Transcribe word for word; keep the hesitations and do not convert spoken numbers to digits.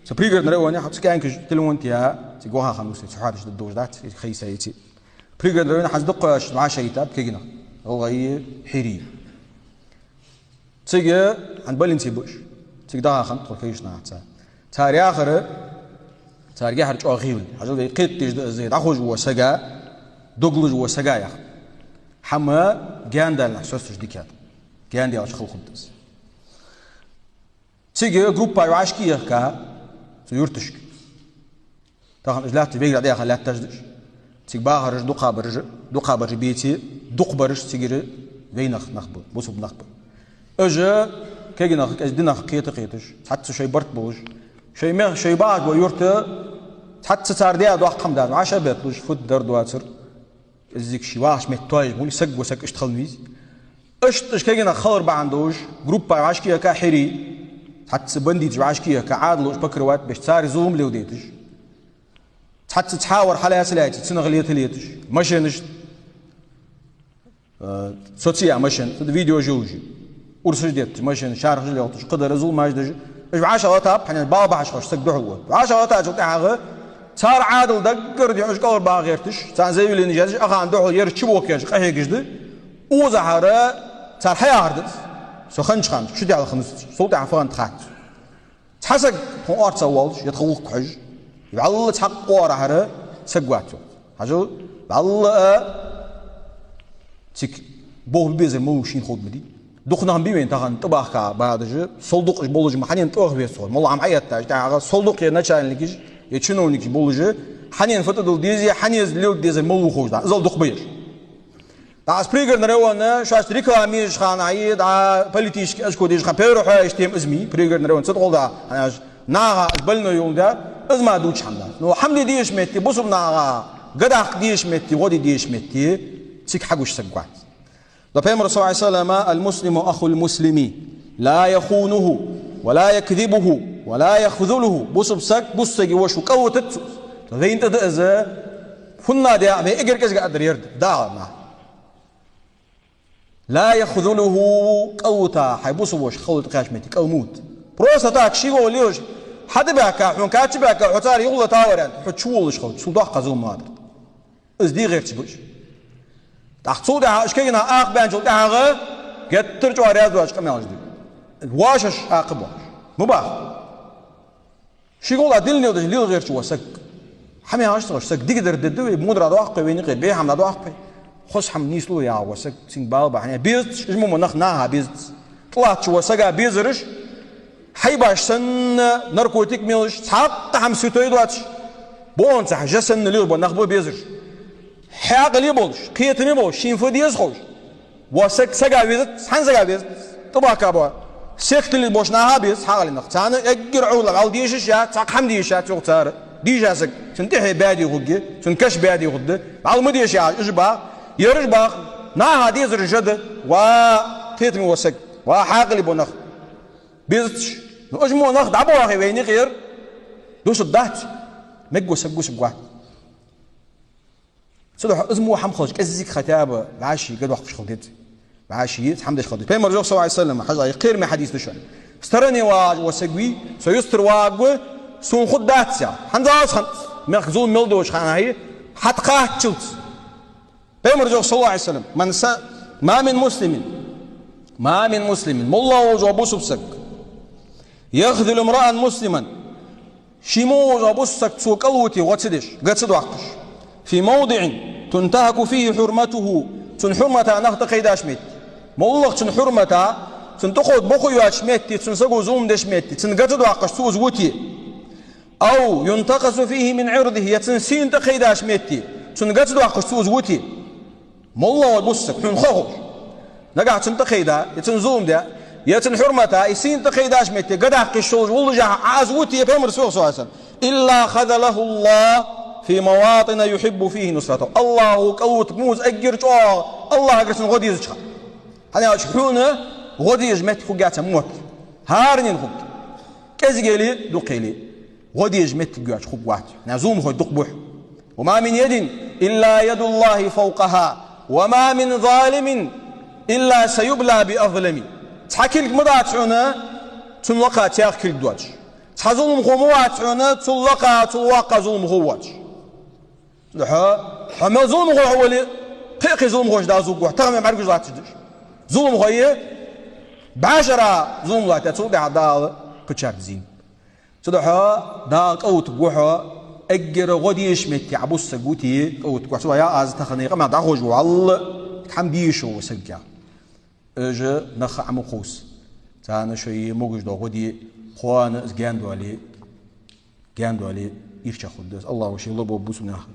Цу Пригородни районе хьа цу кӀаьнкаш телефон тӀа, цига ваха хиннав со, цу хьадаш даддовш дац, хай са яци. Пригородни районе хьа дукха аш вӀашагӀъийтаб кегий нах, гӀалгӀайи хӀирии. Цига хьа больнице ба уж. Цига даха хиннад тхо кегийча наха. Цар яхар, царга яхар чӀоагӀа гӀийла. Хьажал, вай кхетадеш да из, дӀахьош вола саг, дог луш вола саг яхар. ХӀама гаьна далехь соцаш дика да. Гаьна даьлча хала хургда из. Цига группаш вӀашка а яьхка цу юрташка. Тахан уж лаьтташ, вегара дӀаяха лаьтташ да уж. Цига бахараш дукхагӀбараш, дукхагӀбараш беце, дукхагӀбараш цигара вайнах нах ба, бусалба нах ба. Уж кегий нах, кӀезига динах кхета-кхеташ, цхьацца шоай барт болаш, шоай мехка, шоай бахаш бола юрта, цхьацца цар даь доккха хӀама дац, вӀашагӀбетталуш, фуд дар доацар. КӀезига ший вахача метте тоаеш, мули саг ва, саг иштта хила веза. Иштта уж кегий нах хилар бахьан долаш, группаш вӀашка а яьхка хӀирий, цхьацца бандиташ вӀашка а яьхка, Ӏаьдало уж покрывать беш, цар зулам леладайташ. Цхьацца цхьа вар хьалаьца лаьце, цунах лета леташ, машинаш, э, соцаяь машин, цу тӀа видео йолаш, урсаш детташ, машин, шархаш лелхаш, кхыдар зуламаш деш, уж вӀашагӀлетаб, хьанна бала бахьаш ховш саг духьал ва. ВӀашагӀлетачул тӀехьагӀа цар Ӏаьдал даггара дийхьа уж кӀалхарбаха гӀерташ, царна заявлени еш, ахана духьал ер чубохкаш, къахьегаш да. Укхазахьара цар хьаяхар да из. Со ханча хана, шу дехьал ханус, сол тӀехьа фагӀант хац. Цхьа саг тхона орца волаш, я тха гӀулакх хьожаш, вӀалла цхьаккха оагӀорахьара саг вац. Хьажал, вӀалла а цига боху безар ма ву шийна ховд ма дий. Дукха нах бий вайна тахан тӀабахка бадаш, сол дукхаш болаш ма хьанна тӀаваха веза цо. Моллагьа хӀама хьаэтташ, тӀехьагӀа сол дукха я начальникаш, я чиновникаш болаш, хьанна фу тӀадилла деза, хьанна из лелда дезар ма ву ховш да. Иззал дукха ба ераш. ТӀаккха аз Пригородни района шоашта реклама еш хана хьаи, дӀа политически очко деш хана первый хьоаеш тема из ма йий, Пригородни района цу тӀа гӀолла да, хьанаш наха уж больной йолаш да, из ма дувцаш хӀама дац. Но хӀама де дезача метте, бусалба наха гадахка дезача метте, гӀо де дезача метте, цига хьагуш саг вац. Ва Пайхамара, саллаллахӀу Ӏалайхи ва саллам: «المسلم أخو المسلم لا يخونه ولا يكذبه ولا يخذله». Бусалба саг бусалба сага воша ва, кӀалвитац цо. Вайна тӀа да из, хӀанз да, вай эггара кӀезига а дар ер да, дагӀа ма. «لا يخذله», кӀалвита, хьай бусалба воша хала тӀакхаьчача метте кӀал ма вита. Просто так, шийгахьа лелаш, хьа тӀабаьхка, хьона кхача баьхка, хьо цар юхалатавар аьнна, хьо чувоалаш хила, цул доккха зулам ма дар. Из де гӀерташ ба уж. ТӀаккха цул тӀехьагӀа, уж кегий нах акха баьнначул тӀехьагӀа, геттара чӀоагӀа раьза доацаш къамаьлаш де. Вошаш акха бохаш. Ма баха. Шийгахьа дин леладеш лела гӀерташ вола саг. ХӀама яхаш ца ховш, саг дикадар дергда вай, мудра доаккхий вайна юкъе, бӀеха хӀама доаккхий. Хоза хӀама нийслу яха вола саг, цунга бала ба хьона. Безац, уж мо нах наха безац. ТӀалаттача вола сага безараш, хьайбаш санна, наркотик мелаш, цхьаккха хӀама святой доацаш, бонцахь жа санна лела бола нах ба безараш. Хьаькъале болаш, кхетаме болаш, шийна фу деза ховш. Вола саг сага везац, цхьан сага везац, тӀабахка бола. Сектали болча наха безац хьаькъале нах. Царна эггара Ӏовдала, вӀалла дешаш я, цхьаккха хӀама дешаш я цох цар. Дийша саг, цун тӀехье баьде хургья, цун каша баьде хургда. ВӀалла ма деша яхаш, уж бах, ераш бах, наха дезар жа да. Ва кхетаме вола саг, ва хьаькъале бола нах. Безац уж. Но уж мо нах дӀабоахе вайна юкъера, дусаргдац. Мегаш вола саг гусаргвац. Цудухьа из мо хӀама хилча, кӀеззига хотя бы вӀаший гадоаккхаш хила деза. ВӀаший хӀама деш хила деза. Пайхамара йоах, саллаллахӀу Ӏалайхи ва саллам, хьажал, кхераме хьадис да шоана. Стороне вагӀаш вола саг вий, со юстара вагӀаргва, сона хургдац яхаш. ХӀанзалца хана, мехка зулам мел долча хана хьаи, хьатӀакхаччалца. Пайхамара йоах, саллаллахӀу Ӏалайхи ва саллам: «من س-, ما من مسلم, ما من مسلم, моллагӀа волаш вола бусалба саг, يخذل امرأ مسلما, ший мо волаш вола бусалба саг цо кӀалвите, гӀо ца деш, га ца доаккхаш, في موضع تنتهك فيه حرمته, цун хьурмата нах тӀакхайдача метте». МоллагӀа цун хьурмата, цун тӀакховда бокъо йоацача метте, цун саго зулам деча метте, цун га ца доаккхаш, цо из вите. «أو ينتقص فيه من عرضه», е цун сийна тӀакхайдача метте, цун га ца доаккхаш, цо из вите. МоллагӀа вола бусалба саг, хьона ховш. Нагахь цун тӀакхайда, е цун зулам де, е цун хьурмата, е сийна тӀакхайдача метте, га даккха йиш йолаш воллашехь, Ӏа из вите, Пайхамара йоах, саллаллахӀу Ӏалайхи ва саллам: «إلا خذله الله في مواطن يحب فيه نصرته». АллахӀа кӀалвитаргва из эггара чӀоагӀа, АллахӀагара цунна гӀо дезача хана. ХӀана аьлча хьона гӀо дезаш моттиг хургьяц цхьа мотт. ХӀаранена хургья. КӀезига яле, дукха яле. ГӀо дезаш моттиг йоацаш хургвац. ХӀана, зуламхой дукха ба. «وما من يد إلا يد الله فوقها، وما من ظالم إلا سيبلى بأظلم». Цхьа кулг ма дац хьона, цунна лакха цхьа кулг доацаш. Цхьа зуламхо ма вац хьона, цул лакха, цул воккха зуламхо воацаш. Цудухьа, хьо мел зуламхо хьо вале, кхы а кхы зуламхоша дӀазувргва хьо, тахан вай бӀаргагуш латташ да уж. Зуламхо е, бӀаь шера зулам латт, цул тӀехьа Дала кхычар дизийна. Цудухьа Дала тӀаоттаргва хьо, эггара гӀо дезача метте Ӏа бусса гуте, тӀаоттаргва хьо. Цудухьа аз тахан е къамаьл дӀахьош ва, валлахӀи, хӀама дийша ва сагага. Уж нах Ӏа ма кхувса. Царна шоай могаш дола гӀо де, кхоана из гаьна доале, гаьна доале, ирча хургда из. АллахӀа ший лоабу бусалба нах.